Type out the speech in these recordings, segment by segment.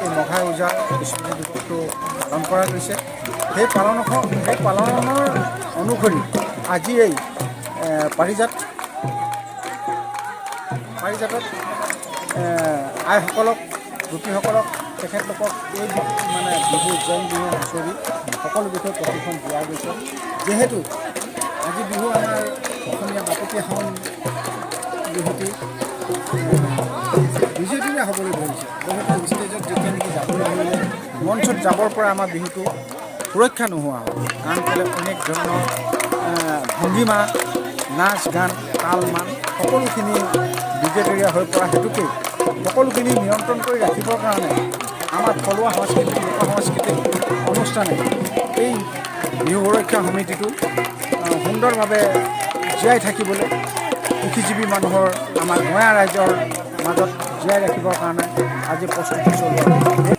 এই মঘাই ওজাৰ স্মৃতি দিৱসটো পালন কৰা গৈছে। সেই পালনৰ অনুসৰি আজি এই পাৰিজাতত আইসকলক, গোপীসকলক, তেখেতলোকক এই মানে বিহু, জেং বিহু, হুঁচৰি সকলো বিষয়ে প্ৰশিক্ষণ দিয়া গৈছে। যিহেতু আজি বিহু আমাৰ অসমীয়া বাপতি সাহোন বিহুটি বিজেপিৰে হ'বলৈ ধৰিছে। বহুতো ষ্টেজত যেতিয়া নেকি যাবলৈ ধৰিলে, মঞ্চত যাবৰ পৰা আমাৰ বিহুটো সুৰক্ষা নোহোৱা হ'ল। কাৰণ কেলৈ, অনেক ধৰণৰ ভংগীমা, নাচ গান, তাল মান সকলোখিনি বিজেপিৰে হৈ পৰা হেতুকে সকলোখিনি নিয়ন্ত্ৰণ কৰি ৰাখিবৰ কাৰণে আমাৰ থলুৱা সাংস্কৃতিক, লোক সাংস্কৃতিক অনুষ্ঠানে এই বিহু সুৰক্ষা সমিতিটো সুন্দৰভাৱে জীয়াই থাকিবলৈ, কৃষিজীৱী মানুহৰ, আমাৰ গঞা ৰাইজৰ মাজত জীয়াই ৰাখিবৰ কাৰণে আজি প্ৰস্তুতি চলোৱা হৈছে।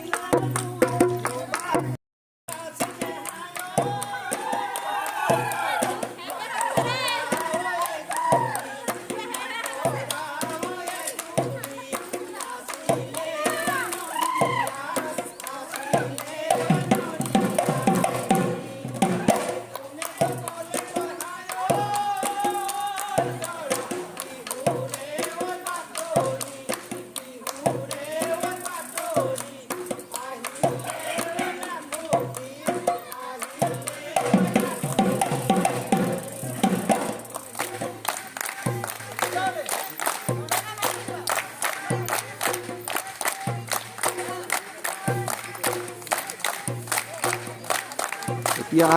এতিয়া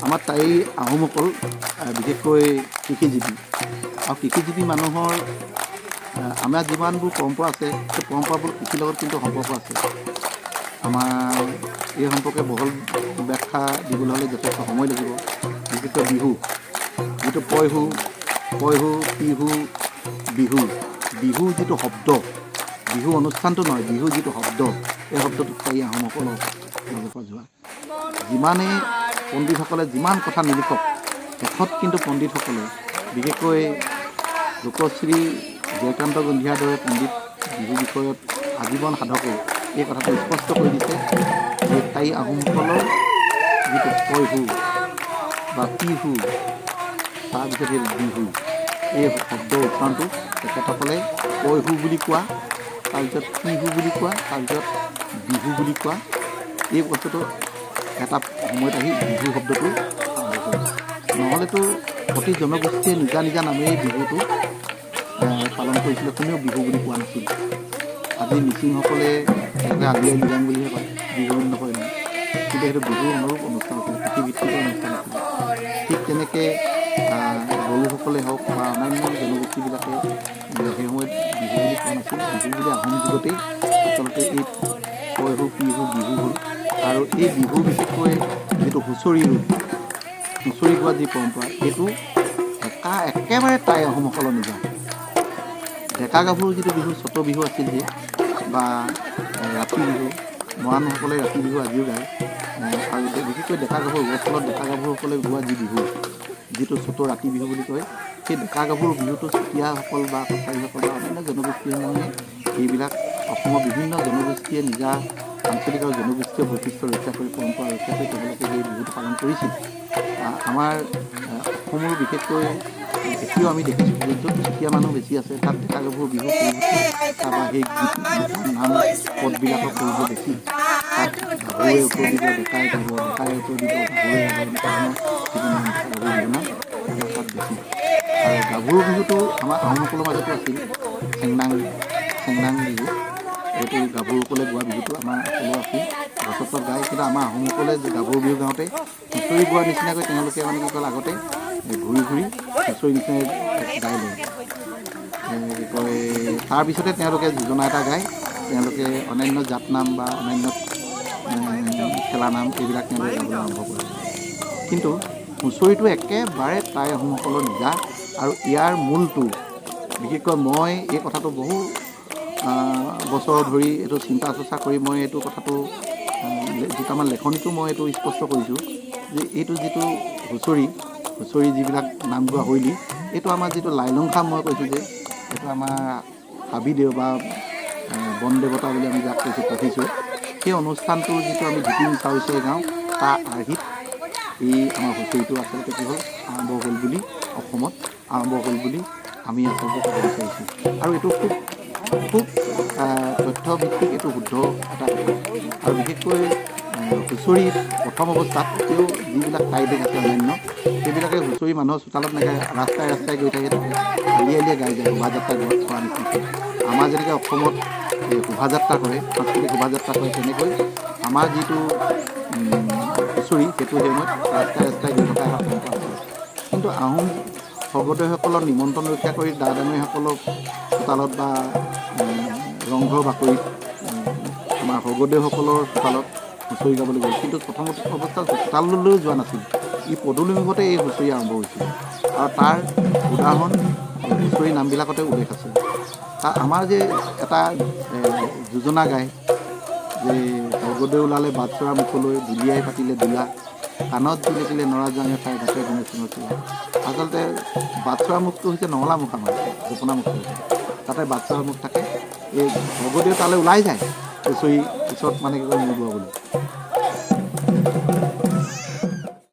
আমাৰ টাই আহোমসকল বিশেষকৈ কৃষিজীৱী আৰু কৃষিজীৱী মানুহৰ আমাৰ যিমানবোৰ পৰম্পৰা আছে, সেই পৰম্পৰাবোৰ কৃষিৰ লগত কিন্তু সম্পৰ্ক আছে। আমাৰ এই সম্পৰ্কে বহল ব্যাখ্যা দিবলৈ হ'লে যথেষ্ট সময় লাগিব। বিশেষকৈ বিহু যিটো পয়হু, পয়হু, পিহু, বিহু, বিহু যিটো শব্দ, বিহু অনুষ্ঠানটো নহয়, বিহু যিটো শব্দ, এই শব্দটো টাই আহোমসকলৰ মাজৰ পৰা যোৱা। যিমানেই পণ্ডিতসকলে যিমান কথা নিলিখক, শেষত কিন্তু পণ্ডিতসকলে, বিশেষকৈ লোকশ্ৰী জয়কান্ত গন্ধিয়াৰ দৰে পণ্ডিত, বিহু বিষয়ত আজীৱন সাধকে এই কথাটো স্পষ্ট কৰি দিছে যে টাই আহোমসকলৰ যিটো পয়হু বা পিহু, তাৰপিছত সেই বিহু, এই শব্দ উচ্চাৰণটো তেখেতসকলে পয়হু বুলি কোৱা, তাৰপিছত পিহু বুলি কোৱা, তাৰপিছত বিহু বুলি কোৱা, এই বস্তুটো এটা সময়ত আহি বিহু শব্দটো আৰম্ভ হ'ল। নহ'লেতো প্ৰতি জনগোষ্ঠীয়ে নিজা নিজা নামেৰে বিহুটো পালন কৰিছিলে, কোনেও বিহু বুলি কোৱা নাছিল। আজি মিচিংসকলে তেওঁলোকে আলি আই লৃগাং বুলিহে কয়, বিহু বুলি নকয় নহয়। কিন্তু সেইটো বিহুৰ অনুৰূপ অনুষ্ঠান আছিলে, কৃষিভিত্তিক অনুষ্ঠান আছিলে। ঠিক তেনেকৈ বড়োসকলে হওক বা অন্যান্য জনগোষ্ঠীবিলাকে সেই সময়ত বিহু বুলি কোৱা নাছিল। বিহু বুলি আহোম যুগতেই আচলতে এই পয়হু, পিহু, বিহু হ'ল। আৰু এই বিহু বিশেষকৈ যিটো হুঁচৰি ৰূপ, হুঁচৰি গোৱা যি পৰম্পৰা, এইটো একেবাৰে টাই আহোমসকলৰ নিজা। ডেকা গাভৰুৰ যিটো বিহু, চত বিহু আছিল যে, বা ৰাতি বিহু, মৰাণসকলে ৰাতি বিহু আজিও গায়। আৰু বিশেষকৈ ডেকা গাভৰু, গছতলত ডেকা গাভৰুসকলে গোৱা যি বিহু, যিটো চ'তৰ ৰাতি বিহু বুলি কয়, সেই ডেকা গাভৰু বিহুটো চুতীয়াসকল বা কছাৰীসকল বা অন্যান্য জনগোষ্ঠীসমূহে, এইবিলাক অসমৰ বিভিন্ন জনগোষ্ঠীয়ে নিজা আঞ্চলিক আৰু জনগোষ্ঠীয় বৈশিষ্ট্য ৰক্ষা কৰি, পৰম্পৰা ৰক্ষা কৰি তেওঁলোকে সেই বিহুটো পালন কৰিছিল। আমাৰ অসমৰো বিশেষকৈ এতিয়াও আমি দেখিছোঁ যে য'ত চুতীয়া মানুহ বেছি আছে, তাত ডেকা গাভৰু বিহু তাৰপৰা সেই গীত নাম পদবিলাকৰ প্ৰয়োগ বেছি। তাত গাভৰুৱে উত্তৰ দিব, ডেকাই গাব, ডেকাই উত্তৰ দিব, গাভৰুৱে গাব, এনেকুৱা ধৰণৰ যিটো নাম, ডেকা গাভৰু বিহু নাম, সেইবিলাক তাত বেছি। আৰু গাভৰু বিহুটো আমাৰ আহোমসকলৰ মাজতো আছিল, চেংনাং, চেংনাং বিহু, এইটো গাভৰুসকলে গোৱা বিহুটো আমাৰ সকলো আছিল, গছৰ তলত গায়। কিন্তু আমাৰ আহোমসকলে যে গাভৰু বিহু গাওঁতে হুঁচৰি গোৱাৰ নিচিনাকৈ তেওঁলোকে মানে কি কয়, আগতে ঘূৰি ঘূৰি হুঁচৰি নিচিনাকৈ গাই লয়। কি কয়, তাৰপিছতে তেওঁলোকে যোজনা এটা গায়। তেওঁলোকে অন্যান্য জাত নাম বা অন্যান্য খেলা নাম, এইবিলাক তেওঁলোকে গাবলৈ আৰম্ভ কৰে। কিন্তু হুঁচৰিটো একেবাৰে টাই আহোমসকলৰ নিজা। আৰু ইয়াৰ মূলটো বিশেষকৈ মই এই কথাটো বহু বছৰ ধৰি এইটো চিন্তা চৰ্চা কৰি মই এইটো কথাটো দুটামান লেখনিতো মই এইটো স্পষ্ট কৰিছোঁ যে এইটো যিটো হুঁচৰি, হুঁচৰি যিবিলাক নাম গোৱা শৈলী, এইটো আমাৰ যিটো লাইলংখাম, মই কৈছোঁ যে এইটো আমাৰ হাবিদেও বা বন দেৱতা বুলি আমি যাক কৈছোঁ পঢ়িছোঁ, সেই অনুষ্ঠানটোৰ যিটো আমি ঢিপিং চাউচেই গাওঁ, তাৰ আৰ্হিত এই আমাৰ হুঁচৰিটো আচলতে কি হ'ল, আৰম্ভ হ'ল বুলি, অসমত আৰম্ভ হ'ল বুলি আমি আচলতে ক'ব বিচাৰিছোঁ। আৰু এইটো খুব খুব তথ্যভিত্তিক, এইটো শুদ্ধ এটা কথা। আৰু বিশেষকৈ হুঁচৰি প্ৰথম অৱস্থাত এতিয়াও যিবিলাক টাই দেশ আছে অন্যান্য, সেইবিলাকে হুঁচৰি মানুহৰ চোতালত নাগায়, ৰাস্তাই ৰাস্তাই গৈ থাকে, আলিয়ে আলিয়ে গাই যায়, শোভাযাত্ৰা কৰা নিচিনাকৈ। আমাৰ যেনেকৈ অসমত এই শোভাযাত্ৰা কৰে, সাংস্কৃতিক শোভাযাত্ৰা কৰে, তেনেকৈ আমাৰ যিটো হুঁচৰি, সেইটো সেই সময়ত ৰাস্তাই ৰাস্তাই গৈ থকা এটা পৰম্পৰা আছিল। কিন্তু আহোম স্বৰ্গদেউসকলক নিমন্ত্ৰণ ৰক্ষা কৰি ডা ডাঙৰীয়াসকলক চোতালত বা ৰংঘৰ বাকৰিত আমাৰ স্বৰ্গদেউসকলৰ চোতালত হুঁচৰি গাবলৈ গ'ল। কিন্তু প্ৰথম অৱস্থাত চোতাললৈও যোৱা নাছিল, ই পদূলিমুখতে এই হুঁচৰি আৰম্ভ হৈছিল। আৰু তাৰ উদাহৰণ হুঁচৰি নামবিলাকতে উল্লেখ আছে। তাৰ আমাৰ যে এটা যোজনা গায় যে স্বৰ্গদেউ ওলালে বাটচৰা মুখলৈ, দুলিয়াই পাতিলে দোলা, কাণত জিলিকিলে নৰা জাঙে ঠাই, গাতে গুণে চুনৰ চোলা। আচলতে বাটচৰা মুখটো হৈছে নঙলা মুখ, আমাৰ জপনা মুখ হৈছে, তাতে বাটচৰা মুখ থাকে। এই স্বৰ্গদেউ তালৈ ওলাই যায় হুঁচৰি পিছত, মানে কি কয়, মূৰ দোৱাবলৈ।